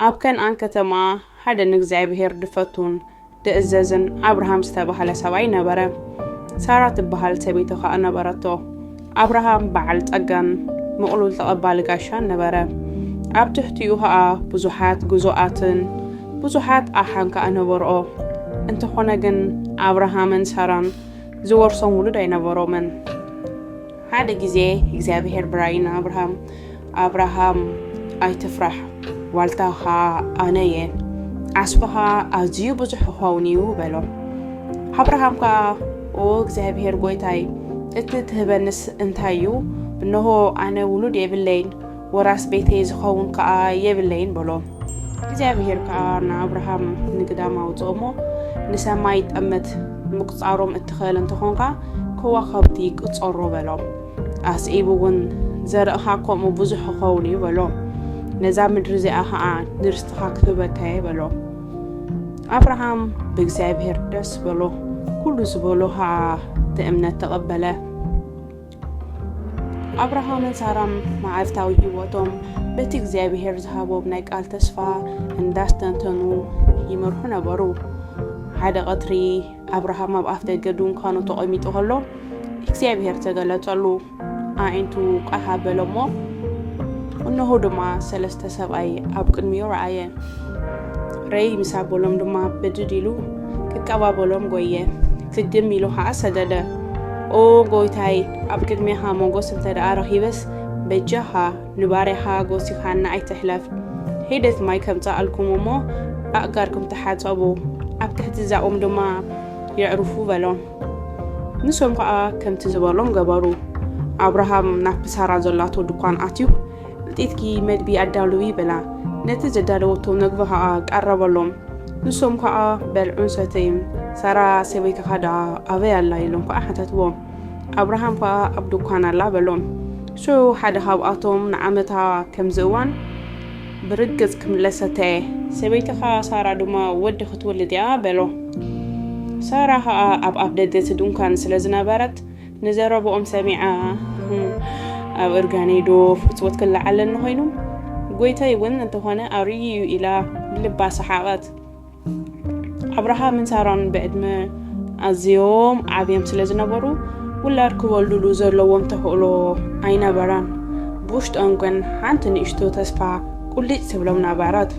ኣብ ከነኣን ከተማ ሓደ ንእግዚኣብሔር ድፈቱን ድእዘዝን ኣብርሃም ዝተባህለ ሰብኣይ ነበረ። ሳራ ትበሃል ሰበይቲ ኸኣ ነበረቶ። ኣብርሃም በዓል ጸጋን ምቕሉል ተቐባሊ ጋሻን ነበረ። ኣብ ትሕቲኡ ኸኣ ብዙሓት ግዙኣትን ብዙሓት ኣሓን ከኣ ነበርኦ። እንተኾነ ግን ኣብርሃምን ሳራን ዝወርሶም ውሉድ ኣይነበሮምን። ሓደ ግዜ እግዚኣብሔር ብራእይ ንኣብርሃም፣ "ኣብርሃም፣ ኣይትፍራሕ፣ ዋልታኻ ኣነ እየ፣ ዓስብኻ ኣዝዩ ብዙሕ ክኸውን እዩ" በሎ። ኣብርሃም ከኣ፣ "ኦ እግዚኣብሔር ጐይታይ፣ እቲ ትህበንስ እንታይ እዩ? እንሆ ኣነ ውሉድ የብለይን፣ ወራስ ቤተይ ዝኸውን ከኣ የብለይን" በሎ። እግዚኣብሔር ከኣ ንኣብርሃም ንግዳም ኣውጽኦ እሞ፣ "ንሰማይ ጠምት ምቁጻሮም እትኽእል እንተኾንካ፣ ከዋኸብቲ ቅጸሮ" በሎ። ኣስዒቡ እውን፣ "ዘርእኻ ከምኡ ብዙሕ ክኸውን እዩ" በሎ። "ነዛ ምድሪ እዚኣ ኸኣ ንርስትኻ ክህበካ እየ" በሎ። ኣብርሃም ብእግዚኣብሔር ደስ በሎ፣ ኩሉ ዝበሎ ኸኣ ብእምነት ተቐበለ። ኣብርሃምን ሳራን መዓልታዊ ህይወቶም በቲ እግዚኣብሔር ዝሃቦም ናይ ቃል ተስፋ እንዳስተንተኑ ይመርሑ ነበሩ። ሓደ ቐትሪ ኣብርሃም ኣብ ኣፍ ደገ ድንኳኑ ተቐሚጡ ከሎ እግዚኣብሔር ተገለጸሉ። ኣዒንቱ ቃሕ ኣበለ እሞ፣ እነሆ ድማ ሰለስተ ሰብኣይ ኣብ ቅድሚኡ ረኣየ። ረይ ምስ ኣበሎም ድማ ብድድ ኢሉ ክቀባበሎም ጎየ። ክግም ኢሉ ኸዓ ሰገደ። "ኦ ጎይታይ፣ ኣብ ቅድሜኻ ሞገስ እንተ ደኣ ረኺበስ፣ በጃኻ ንባርያኻ ጎሲኻና ኣይትሕለፍ። ሒደት ማይ ከምጽኣልኩም እሞ፣ ኣእጋርኩም ተሓጸቡ፣ ኣብ ትሕቲ ዛኦም ድማ የዕርፉ" በሎም። ንሶም ከኣ ከምቲ ዝበሎም ገበሩ። ኣብርሃም ናብቲ ሳራ ዘላቶ ድኳን ኣትዩ፣ "ልጢትኪ መግቢ ኣዳልዊ" በላ። ነቲ ዘዳለወቶ መግቢ ከኣ ቀረበሎም። ንሶም ከኣ በልዑን ሰተዩን። "ሳራ ሰበይትኻ ደኣ ኣበይ ኣላ?" ኢሎም ከኣ ሓተትዎ። ኣብርሃም ከኣ ኣብ ድኳን ኣላ በሎም። ሽዑ ሓደ ካብኣቶም ንዓመታ ከምዚ እዋን ብርግጽ ክምለሰታ እየ፣ ሰበይትኻ ሳራ ድማ ወዲ ክትወልድ እያ በሎ። ሳራ ከኣ ኣብ ኣፍ ደገ እቲ ድንኳን ስለ ዝነበረት ንዘረብኦም ሰሚዓ፣ "ኣብ እርጋነይ ዶ ፍትወት ክለዓለኒ ኮይኑ? ጎይታይ እውን እንተኾነ ኣርእዩ እዩ" ኢላ ብልባ ሰሓቐት። ኣብርሃምን ሳራን ብዕድመ ኣዝዮም ዓብዮም ስለ ዝነበሩ፣ ውላድ ክወልዱሉ ዘለዎም ተኽእሎ ኣይነበረን። ብውሽጦም ግን ሓንቲ ንእሽቶ ተስፋ ቁሊጭ ትብሎም ነበረት።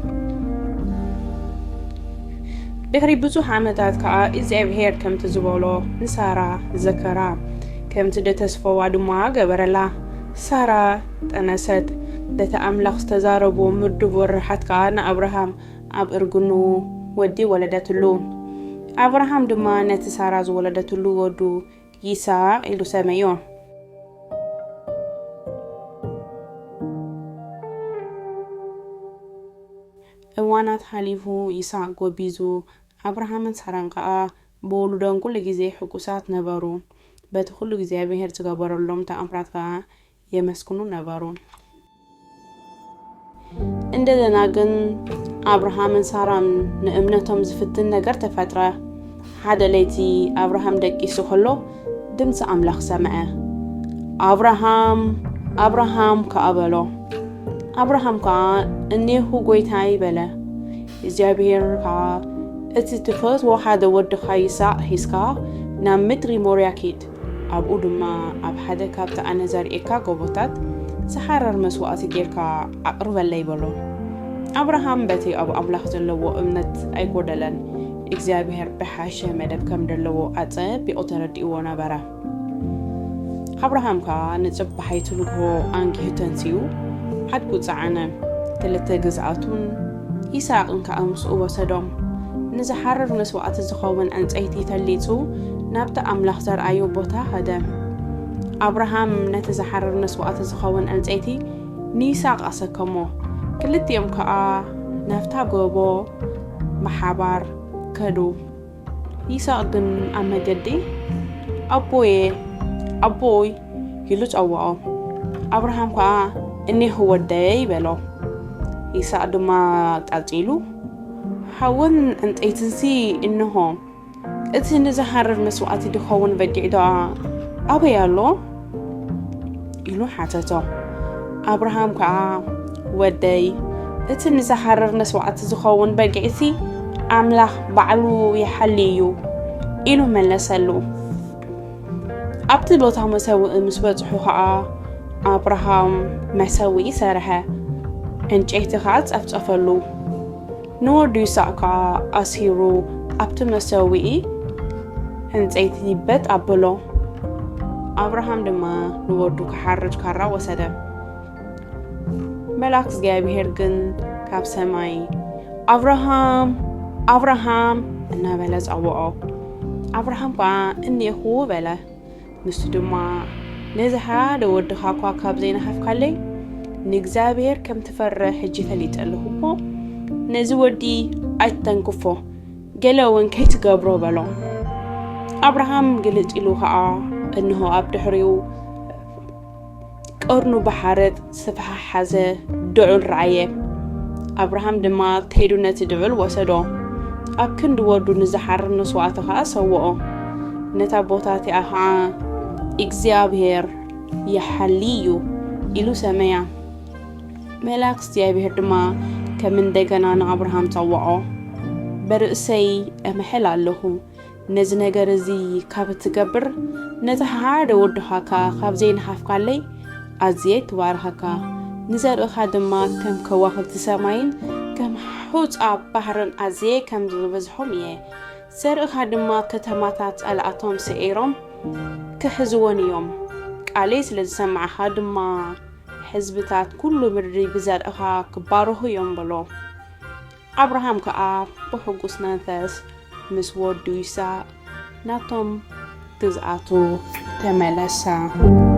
ድሕሪ ብዙሕ ዓመታት ከኣ እግዚኣብሔር ከምቲ ዝበሎ ንሳራ ዘከራ፣ ከምቲ ደተስፈዋ ድማ ገበረላ። ሳራ ጠነሰት። በቲ ኣምላኽ ዝተዛረቦ ምዱብ ወርሓት ከኣ ንኣብርሃም ኣብ እርግኑ ወዲ ወለደትሉ። ኣብርሃም ድማ ነቲ ሳራ ዝወለደትሉ ወዱ ይስሐቅ ኢሉ ሰመዮ። እዋናት ሓሊፉ ይስሐቅ ጎቢዙ፣ ኣብርሃምን ሳራን ከኣ ብውሉዶም ኩሉ ግዜ ሕጉሳት ነበሩ። በቲ ኩሉ እግዚኣብሔር ዝገበረሎም ተኣምራት ከኣ የመስግኑ ነበሩ። እንደገና ግን ኣብርሃምን ሳራን ንእምነቶም ዝፍትን ነገር ተፈጥረ። ሓደ ለይቲ ኣብርሃም ደቂሱ ከሎ ድምፂ ኣምላኽ ሰምዐ። "ኣብርሃም፣ ኣብርሃም" ከኣ በሎ። ኣብርሃም ከኣ "እኔሁ ጐይታይ" በለ። እግዚኣብሔር ከኣ "እቲ ትፈትዎ ሓደ ወድኻ ይስሐቅ ሒዝካ ናብ ምድሪ ሞርያ ኪድ፣ ኣብኡ ድማ ኣብ ሓደ ካብቲ ኣነ ዘርእየካ ጎቦታት ዝሓረር መስዋእቲ ጌርካ ኣቕርበለይ" በሎ። ኣብርሃም በቲ ኣብ ኣምላኽ ዘለዎ እምነት ኣይጎደለን። እግዚኣብሔር ብሓሸ መደብ ከም ዘለዎ ኣጸቢቑ ተረዲእዎ ነበረ። ኣብርሃም ከኣ ንጽባሒቱ ንግሆ ኣንጊሁ ተንሲኡ፣ ኣድጉ ጸዓነ። ክልተ ግዝኣቱን ይስሐቅን ከኣ ምስኡ ወሰዶም። ንዝሓርር መስዋእቲ ዝኸውን ዕንጸይቲ ተሊጹ ናብቲ ኣምላኽ ዘርኣዮ ቦታ ኸደ። ኣብርሃም ነቲ ዝሓርር መስዋእቲ ዝኸውን ዕንጸይቲ ንይስሐቅ ኣሰከሞ። ክልቲኦም ከኣ ናብታ ጎቦ ብሓባር ከዱ። ይስሐቅ ግን ኣብ መገዲ "ኣቦየ፣ ኣቦይ" ኢሉ ጸውዖ። ኣብርሃም ከኣ "እኔሁ ወደይ" በሎ። ይስሐቅ ድማ ቀጺሉ "ሓውን ዕንጸይትንሲ እንሆ፣ እቲ ንዝሓርር መስዋእቲ ድኸውን በጊዕ ደኣ ኣበይ ኣሎ?" ኢሉ ሓተቶ። ኣብርሃም ከኣ "ወደይ፣ እቲ ንዝሓርር መስዋዕቲ ዝኸውን በጊዕሲ ኣምላኽ ባዕሉ ይሓሊ እዩ ኢሉ መለሰሉ። ኣብቲ ቦታ መሰውኢ ምስ በጽሑ ኸኣ ኣብርሃም መሰውኢ ሰርሐ፣ ዕንጨይቲ ኸኣ ጸፍጸፈሉ። ንወዱ ይስሐቅ ከኣ ኣስሂሩ ኣብቲ መሰውኢ ዕንጸይቲ በጥ ኣብሎ። ኣብርሃም ድማ ንወዱ ክሓርድ ካራ ወሰደ። መልኣክ እግዚኣብሔር ግን ካብ ሰማይ፣ ኣብርሃም፣ ኣብርሃም እናበለ ጸውዖ። ኣብርሃም ከኣ እኔኹ በለ። ንሱ ድማ ነዚ ሓደ ወድኻ እኳ ካብ ዘይነሃፍካለይ ንእግዚኣብሔር ከም ትፈርሕ ሕጂ ፈሊጠ ኣለኹ እሞ ነዚ ወዲ ኣይትተንክፎ፣ ገለ እውን ከይትገብሮ በሎ። ኣብርሃም ግልጥ ኢሉ ኸኣ እንሆ ኣብ ድሕሪኡ ቀርኑ ብሓረጥ ዝተፈሓሓዘ ድዑል ረኣየ። ኣብርሃም ድማ ከይዱ ነቲ ድዑል ወሰዶ፣ ኣብ ክንዲ ወዱ ንዝሓርድ መስዋእቲ ኸኣ ሰውኦ። ነታ ቦታ እቲኣ ኸኣ እግዚኣብሔር ይሓሊ እዩ ኢሉ ሰመያ። መልኣክ እግዚኣብሔር ድማ ከም እንደገና ንኣብርሃም ጸውዖ፣ በርእሰይ እምሕል ኣለኹ፣ ነዚ ነገር እዚ ካብ እትገብር ነቲ ሓደ ወድኻ ካብ ዘይነሓፍካለይ ኣዝየ ክባርኸካ፣ ንዘርእኻ ድማ ከም ከዋኽብቲ ሰማይን ከም ሑጻ ባሕርን ኣዝየ ከም ዝበዝሖም እየ። ዘርእኻ ድማ ከተማታት ጸላእቶም ስዒሮም ክሕዝወን እዮም። ቃለይ ስለ ዝሰማዕኻ ድማ ሕዝብታት ኩሉ ምድሪ ብዘርእኻ ክባረኹ እዮም በሎ። ኣብርሃም ከኣ ብሕጉስ መንፈስ ምስ ወዱ ይስሐቅ ናቶም ግዝኣቱ ተመለሰ።